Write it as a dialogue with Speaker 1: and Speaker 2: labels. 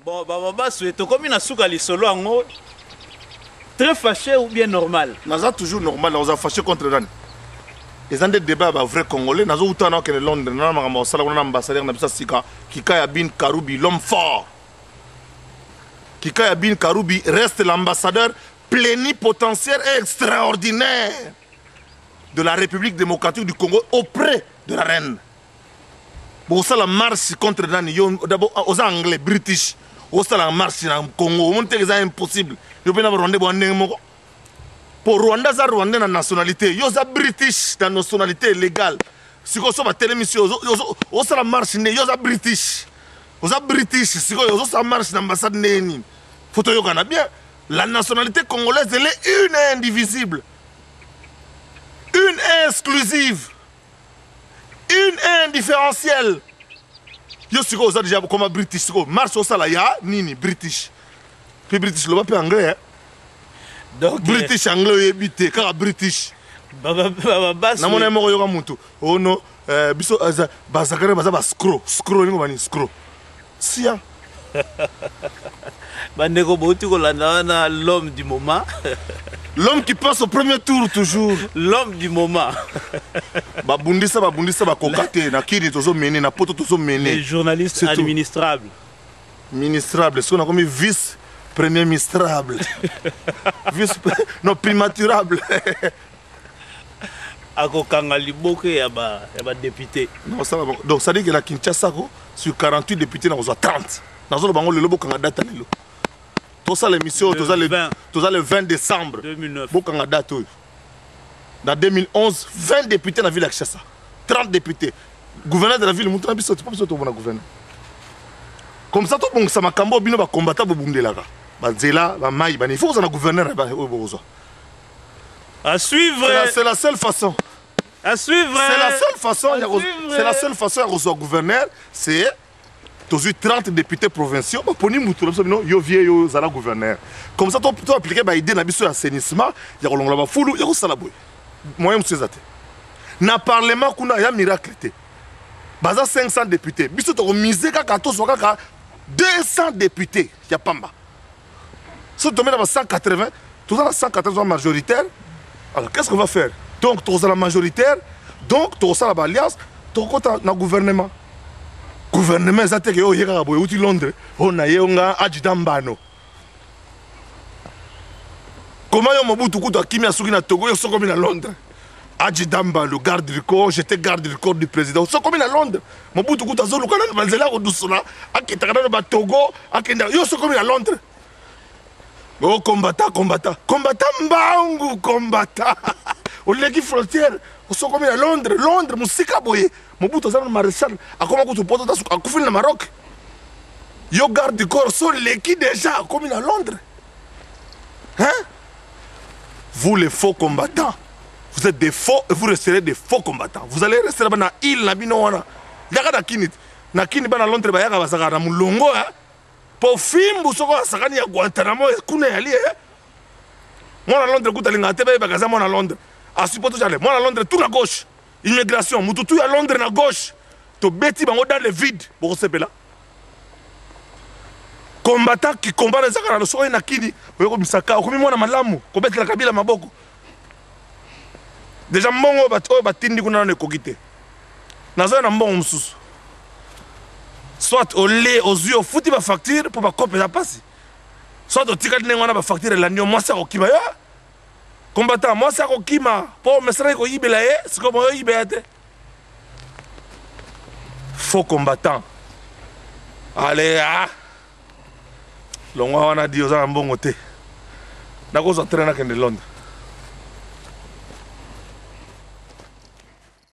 Speaker 1: Bon, Bababaswe, tokomi na suka lisolo yango. Très fâché ou bien normal?
Speaker 2: Naza toujours normal, naza fâché contre nani? Eza nde débat ya ba vrai congolais. Nazo uta na okende Londres, na makambo osala kuna na ambassadeur na biso sika, Kikaya Bin Karubi, l'homme fort. Kikaya Bin Karubi reste l'ambassadeur plénipotentiaire et extraordinaire de la République démocratique du Congo auprès de la reine. Bokosala marche contre nani? Yo d'abord oza anglais, british, osala marche na Congo, omoni te eza impossible. Yo mpe na barwandais boa ndenge moko, po Rwanda aza rwandais na nationalité, yo oza british na nationalité légale. Sikoyo so batelemisi yo, osala marche nde yo oza british, oza british, sikoyo ozosala marche na ambassade ndenge nini? Faut toyokana bien. La nationalité congolaise, elle est une et indivisible, une et exclusive, une et indifférentielle. Yo sikoyo oza déjà koma british, sikoyo marche osala ya nini? British mpe british, loba mpe anglais, hein?
Speaker 1: Donc,
Speaker 2: british anglais oyebi te, kaka british. Namona ye moko, yoka mutu ono biso bazakare baza bascro scro, elingo bani scro sia.
Speaker 1: Bandeko bouti kolanda wana l'homme du moment.
Speaker 2: L'homme qui passe au premier tour toujours.
Speaker 1: L'homme du moment.
Speaker 2: Babundisa, babundisa, bakoka te. Na kini tozomene, na poto tozomene.
Speaker 1: Les journalistes administrables.
Speaker 2: Ministrable, soki nakomi vice premier ministrable, vice non primaturable.
Speaker 1: Akokanga liboke ya badéputé.
Speaker 2: Donc ça dit que na Kinshasa ko, sur 48 députés, nakozwa 30. Nazoloba bango lelo, bokanga date lelo, tosala émission oyo, toza le 20 décembre.
Speaker 1: 2009.
Speaker 2: Bokanga date oyo, na 2011, 20 députés na ville ya Kinshasa, 30 députés, gouverneur de la ville mutu na biso, po biso tobona gouverneur. Comme ça tobongisa makambo oyo bino bakombata bobundelaka, banzela, bamai, bani. Il faut kozala na gouverneur oyo bokozwa.
Speaker 1: À suivre.
Speaker 2: C'est la seule façon.
Speaker 1: À suivre.
Speaker 2: C'est la seule façon. C'est la seule façon ya kozwa gouverneur, c'est tozwi 30 députés provinciaux, baponi mutu na biso, bino yo vie, yo ozala gouverneur. Comme ça to appliquer baidée na biso ya assainissement, ya kolongola bafulu, ya kosala boye. Moyen mosusu eza te. Na parlement kuna ya miracle te, baza 500 députés, biso tokomise kaka tozwa kaka 200 députés ya pamba. So tombe na ba 180, toza na 180 majoritaire. Alors qu'est-ce qu'on va faire? Donc tokozala majoritaire, donc tokosala baalliance, tokokota na gouvernement. Gouvernement eza te ke oyo ye kaka boye euti Londres, oyo na ye nga adjudant Mbano. Koma yo Mobutu kutu akimi, asuki na Togo, yo sokomi na Londres, adjudant Mbano, garde du corps, j'étais garde du corps du président, sokomi na Londres. Mobutu kutu azoluka nano banzela ya kodusola, akitaka nano batogo, akendaka, yo sokomi na Londres. O kombata, kombata, kombata mbangu, kombata, oleki frontière, osokomi na Londres. Londres mosika boye, Mobutu aza na maréchal, akoma kutu poto, akufili na Maroc. Yo garde du corps, so leki déjà, akomi na Londres, hein? Vous les faux combattants, vous êtes des faux et vous resterez des faux combattants. Vous allez rester là-bas na île na bino wana. Yaka na Kini, na Kini bana Londres bayaka, bazalaka na molongo, hein? Po fimbu soko asakani ya Guantanamo kuna yali, eh? Mwana Londres kuta alingaka te bayebaka aza mwana Londres. Asipo tozale mwana Londres tout na gauche, immigration mutu tu ya Londres na gauche, tobeti bango dans le vide, bokosepela. Combattant qui combat ezaka na loso oyo na Kini, oyo komisaka okomi mwana malamu, kobetela Kabila maboko. Déjà mbongo oyo batindi kuna nano ekoki te, naza na mbongo mosusu. Soit olie, ozwi, ofuti bafacture mpo bakope eza mpasi, soit otikali ndenge wana, bafacture elandi yo, mwasi akokima yo. Combattant, mwasi akokima mpo omesanaki koyibela ye, sikoyo moyo oyibela te. Faux combattant, ale ah longwa wana di, oza na mbongo te, nakozwa train nakende Londres.